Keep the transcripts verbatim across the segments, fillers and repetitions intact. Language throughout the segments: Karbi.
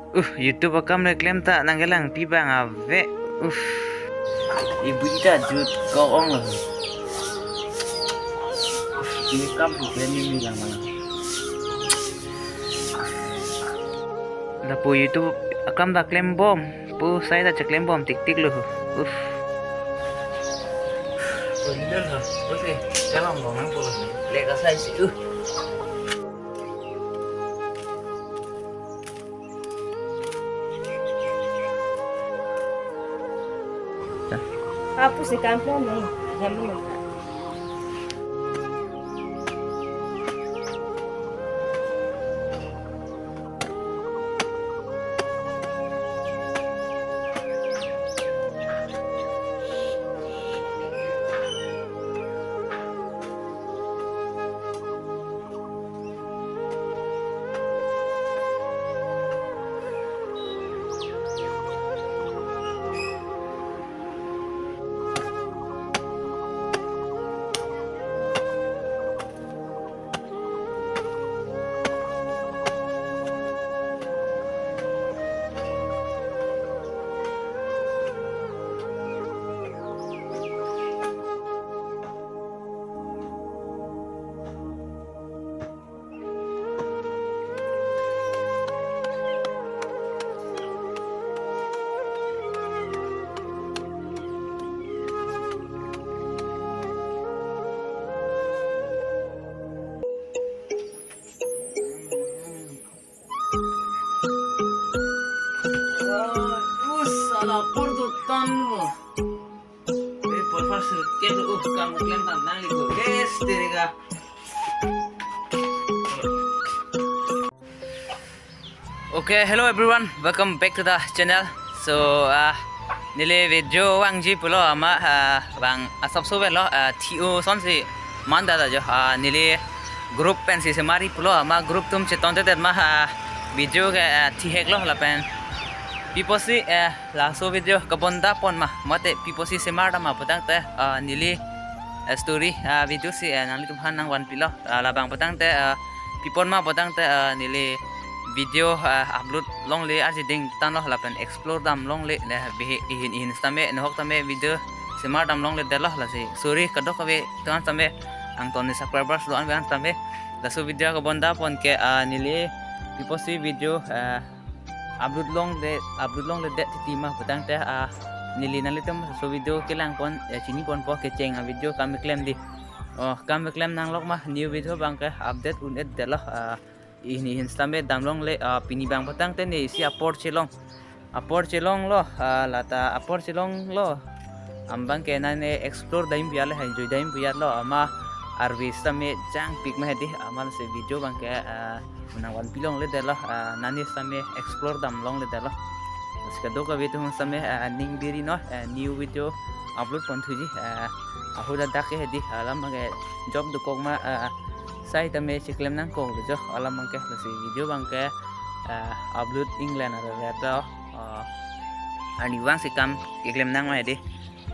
Uh, YouTube akam le klem ta nangkelangpi abang ave. Uh. Ibu ita jut ko ong lo. Ini kam bu klem ini lang mana. Lapu YouTube akam ta klembom. Pu sai ta cheklembom tik tik lo. Uh. Original ha. Oke, kalau ngomong po. Leka sai si. Uh. Apa sih kampung ni? Yang mana? Us, ala por do tan mo. Eh, por favor, sir, ke do, uh, kam klem tan nang liko. Yes, terega. Okay, hello everyone, welcome back to the channel. So, uh, neli video vangji pulo ama, uh, vang asap so velo, uh, T O son si manda da jo, uh, neli group pensi semari pulo ama group atum cheton te ma, uh, video ke, uh, thihek lo lapen. Pi apotsi, uh, laso video kabonda pon ma, mate pi apotsi semar dam ma putangte, uh, neli, uh, story, uh, video si, uh, nanglitum aphan nangvanpilo, uh, labang putangte, uh, pi apot ma putangte, uh, neli video, uh, upload longle arji ding tan lo lapen explore dam longle le bihi ihin ihin sitame nohok tame video semar dam longle det lo lasi. Sorry kadokave tuan tame angton ni subscribers do-an bian tame. Laso video kabonda pon ke, ah, neli pi apotsi video, ah, upload longle, upload longle det titi ma putangte, ah, neli nanglitum laso video kelang pon, eh, chini ponpo kecheng a video kam klem di. Oh, kam klem nanglok ma new video abang ke update un-et det lo, ah, ihin ihin sitame dam longle, ah, pini abang putangte ne isi apor chelong. Apor chelong lo, ah, lata apor chelong lo. Ambang ke nane explore dam pu ya le hai joi dam pu ya lo ama arve sitame jangpik ma hedi ama lasi video abang ke, ah, nangvanpi longle det lo, ah, nane sitame explore dam longle det lo. Lasi kadokave atum sitame, ah, ning biri non, ah, new video upload pon thuji, ah, ahut adak ke hedi alam abang ke job dokok ma, ah, sai tame cheklem nangkok lo jo alam abang ke lasi video abang ke, ah, upload England aro reto, ah, arnivang si kam keklem nang ma hedi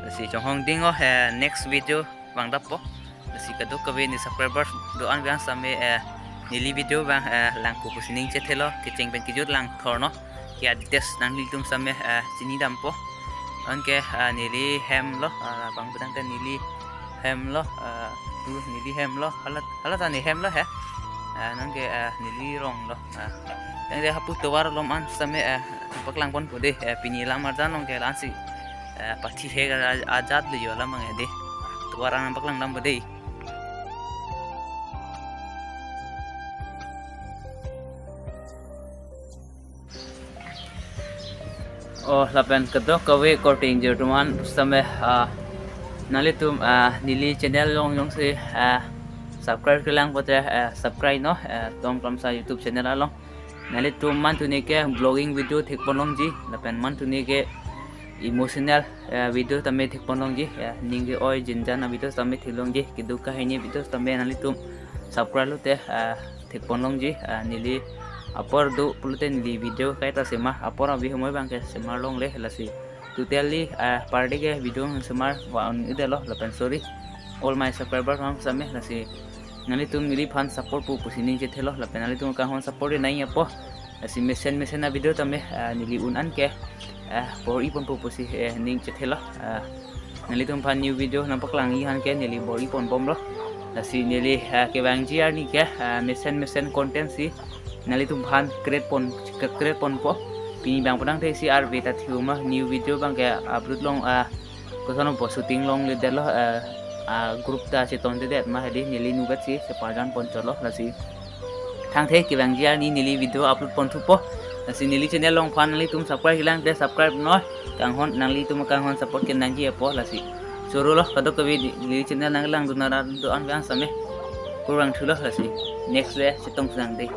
lasi chonghong ding o, eh, next video vangdappo. Lasi kadokave ni subscribers do-an bian sitame, eh, neli video abang, eh, langko pusi ning chethelo kecheng pen kejut langthor non. Ke-update nanglitum sitame, eh, chini dampo. Anke, eh, neli hem lo, eh, abang putangte neli hem lo, eh, tu neli hem lo, hala, hala ta ne hem lo he. Eh, anke, eh, neli rong lo, eh. Tangte hapu tovar along an sitame, eh, paklang ponpo dei, eh, pini lam arjan along ke la-ansi, eh, pathi he ajat lo jo alam abang hedi. Tovar an paklang dampo dei. Oh, lapen kadokave korte ingjir atum an sitame, ah, nanglitum, ah, neli channel along jongsi, ah, subscribe kelang pote, ah, subscribe non, ah, Tom Kramsa YouTube channel along. Nanglitum manthu ne ke vlogging video thek pon longji, lapen manthu ne ke emotional, eh, video tame thek pon longji, eh, ning ke-oi jinjan a video tame thek longji, keduk kahini video tame nanglitum subscribe lote, eh, thek pon longji, eh, neli apor do pulote neli video kaita semar, apor abi humoi abang ke semar longle lasi. Totally, eh, party ke video semar van-un-e det lo lapen sorry all my subscribers aphan sitame lasi nanglitum neliphan support po pusi ning chethelo lapen nanglitum kanghon support nangji apot Lasi mesen mesen a-video tame, ah, neli un an ke, ah, bor-i ponpo pusi, eh, ning chethelo. Ah, nanglitum aphan new video nangpaklangji aphan ke neli bor-i ponbomlo. Lasi neli, ah, kevangji arni ke, ah, mesen mesen content si nanglitum aphan create pon, create ponpo. Pini bang penang the si arve ta thiu ma, new video bang ke upload long, ah, koson po, shooting longledetlo, ah, ah, group ta chetongdedet ma, hedi neli nugat si cheparjan ponchotlo. Lasi thangthe, kevangji arni neli video upload ponthupo. Lasi neli channel along aphan nanglitum subscribe kelang te subscribe noi. Kanghon, nanglitum kanghon support kenangji apot. Lasi chorolo, kadokave neli channel nanglang dun arat do-an vang same. Kurvangthulo, lasi next day chetong sang de.